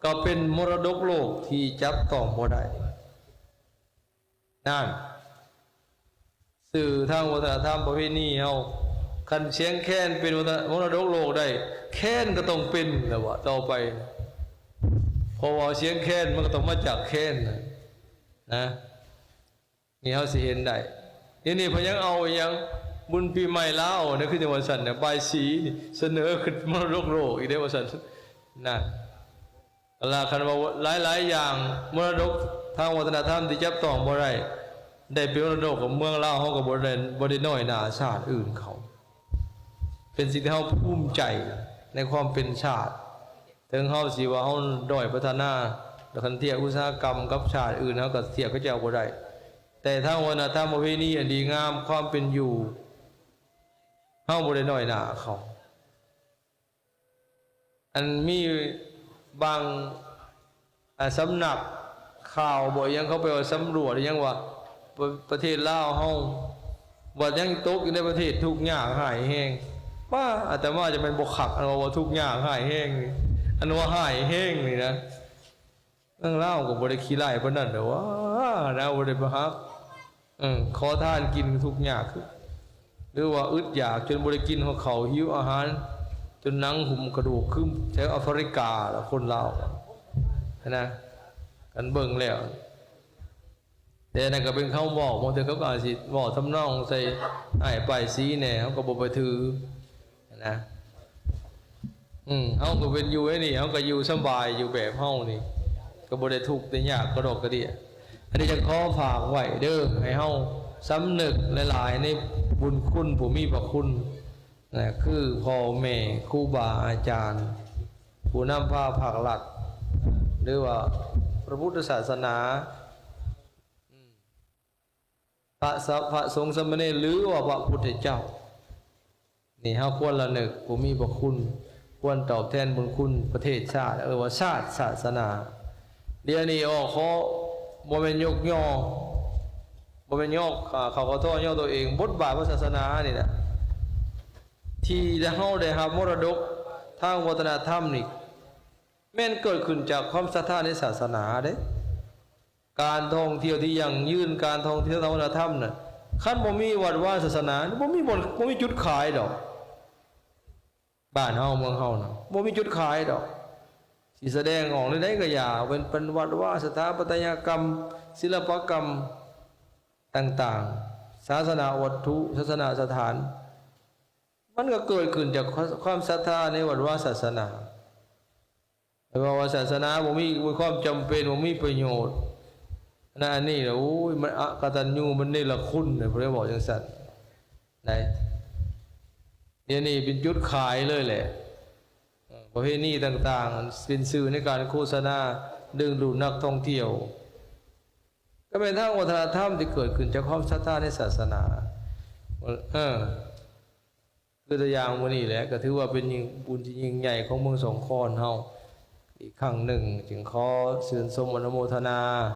ກໍເປັນມໍລະດົກໂລກທີ່ຈັບຕ້ອງບໍ່ໄດ້. ນັ້ນ ສື່ທາງວັດທະນະທຳປະເພນີເຮົາ, ຄັນສຽງແຄນເປັນວັດທະນະ ມໍລະດົກໂລກໄດ້, ແຄນກໍຕ້ອງເປັນແລ້ວວະ ຕໍ່ໄປ. ເພາະວ່າສຽງແຄນມັນກໍຕ້ອງມາຈາກແຄນນະ ນະ. ນີ້ເຮົາຊິເຫັນໄດ້. ດຽວນີ້ເພິ່ນຍັງເອົາອີ່ຫຍັງ ບຸນປີໃໝ່ລາວນີ້ ຄືຈັ່ງວ່າຊັ້ນນະ ບາຍສີນີ້ສະເໜີຂຶ້ນມໍລະດົກໂລກອີກເດ້ວ່າຊັ້ນນະ. ລະຄັນວ່າຫຼາຍໆຢ່າງ ມໍລະດົກທາງວັດທະນະທຳທີ່ຈັບຕ້ອງບໍ່ໄດ້ ໄດ້ເປັນມໍລະດົກຂອງເມືອງລາວເຮົາກໍບໍ່ໄດ້ ບໍ່ໄດ້ນ້ອຍໜ້າຊາດອື່ນເຂົາ. ເປັນສິ່ງທີ່ເຮົາພູມໃຈໃນຄວາມເປັນຊາດ. ເຖິງເຮົາຊິວ່າເຮົາດ້ອຍພັດທະນາ ຄັນທຽບອຸດສາຫະກຳກັບຊາດອື່ນ ເຮົາກໍທຽບເຂົາເຈົ້າບໍ່ໄດ້, ແຕ່ທາງວັດທະນະທຳປະເພນີອັນດີງາມ ຄວາມເປັນຢູ່ ເຮົາບໍ່ໄດ້ນ້ອຍໜ້າເຂົາ. ອັນມີບາງ ອ່າ ສຳນັກຂ່າວບໍ ອີ່ຫຍັງ ເຂົາໄປວ່າສຳຫຼວດອີ່ຫຍັງວ່າ ປະ ປະເທດລາວເຮົາ ວ່າຍັງຕົກຢູ່ໃນປະເທດທຸກຍາກຮ້າຍແຮງ. ປ້າ ອາດຕະມາຈະແມ່ນບໍ່ຄັກ ອັນວ່າ ວ່າທຸກຍາກຮ້າຍແຮງນີ້ ອັນວ່າຮ້າຍແຮງນີ້ນະ. ເອີ ລາວກໍບໍ່ໄດ້ຂີ້ຮ້າຍປານນັ້ນດອກຫວາ ລາວບໍ່ໄດ້ປະຫັກ. ເອີ ຂໍທານກິນທຸກຍາກ ຫຼືວ່າອຶດຢາກຈົນບໍ່ໄດ້ກິນຮອດເຂົ້າ ຫິວອາຫານຈົນໜັງຫຸ້ມກະດູກ ຄືແຖວອາຟຣິກາລະຄົນລາວຫັ້ນນະ ຄັນເບິ່ງແລ້ວ. ແຕ່ນັ້ນກໍເປັນຄຳເວົ້າ ບາງເທື່ອເຂົາກໍອາດຊິເວົ້າທຳນອງໃສ່ອ້າຍປ້າຍສີແດ່ ເຮົາກໍບໍ່ໄປຖືຫັ້ນນະ. ອືມ ເຮົາກໍເປັນຢູ່ໃນນີ້ ເຮົາກໍຢູ່ສະບາຍຢູ່ແບບເຮົານີ້ ກໍບໍ່ໄດ້ທຸກໄດ້ຍາກກະດອກກະເດຍ. ອັນນີ້ຈະຂໍຝາກໄວ້ເດີ ໃຫ້ເຮົາສຳນຶກຫຼາຍໆໃນບຸນຄຸນຜູ້ມີພະຄຸນນະ ຄືພໍ່ແມ່ ຄູບາອາຈານ ຜູ້ນຳພາພາກລັດ ຫຼືວ່າພະພຸດທະສາສະໜາ ອືມ ພະສະ ພະສົງສາມະເນນ ຫຼືວ່າພະພຸດທະເຈົ້າ ນີ້ເຮົາຄວນລະນຶກຜູ້ມີພະຄຸນ ຄວນຕອບແທນບຸນຄຸນປະເທດຊາດ ເອີ້ນວ່າຊາດສາສະໜາ. ດຽວນີ້ອອກຂໍ ບໍ່ແມ່ນຍົກຍໍ ບໍ່ແມ່ນຍົກ ອາ ເຂົາກໍຕໍ່ຍໍຕົວເອງ ບົດບາດຂອງສາສະໜານີ້ນະ ທີ່ເຮົາໄດ້ຮັບມໍລະດົກທາງວັດທະນະທຳນີ້ ແມ່ນເກີດຂຶ້ນຈາກຄວາມສັດທາໃນສາສະໜາເດ້. ການທ່ອງທ່ຽວທີ່ຢັ້ງຢືນ ການທ່ອງທ່ຽວທາງວັດທະນະທຳນະ ຄັນບໍ່ມີວັດວາສາສະໜາ ບໍ່ມີບ່ອນ ບໍ່ມີຈຸດຂາຍດອກ. ບ້ານເຮົາເມືອງເຮົານະ ບໍ່ມີຈຸດຂາຍດອກ ຊິສະແດງອອກໃນໃດກໍຢ່າ ເປັນ ເປັນວັດວາ ສະຖາປັດຕະຍະກຳ ສິລະປະກຳຕ່າງໆ ສາສະໜາວັດຖຸ ສາສະໜາສະຖານ ມັນກໍເກີດຂຶ້ນຈາກຄວາມ ຄວາມສັດທາໃນວັດວາສາສະໜາ. ແຕ່ວ່າ ວ່າສາສະໜາບໍ່ມີ ມີຄວາມຈຳເປັນ ບໍ່ມີປະໂຫຍດ ອັນນັ້ນອັນນີ້ລະ ໂອ້ຍ ມັນອະກະຕັນຍູ ມັນເນລະຄຸນ ເພິ່ນເລີຍເວົ້າຈັ່ງຊັ້ນໄດ໋. ດຽວນີ້ເປັນຈຸດຂາຍເລີຍແຫຼະ ເອີ ປະເພນີຕ່າງໆ ເປັນສື່ໃນການໂຄສະນາດຶງດູດນັກທ່ອງທ່ຽວ ກໍແມ່ນທາງວັດທະນະທຳທີ່ເກີດຂຶ້ນຈາກຄວາມສັດທາໃນສາສະໜາ ເອີ. ຄືຕົວຢ່າງມື້ນີ້ແຫຼະ ກໍຖືວ່າເປັນຍິ່ງ ບຸນທີ່ຍິ່ງໃຫຍ່ຂອງເມືອງສອງຄອນເຮົາອີກຄັ້ງໜຶ່ງ ຈຶ່ງຂໍຊື່ນຊົມອະນຸໂມທະນາ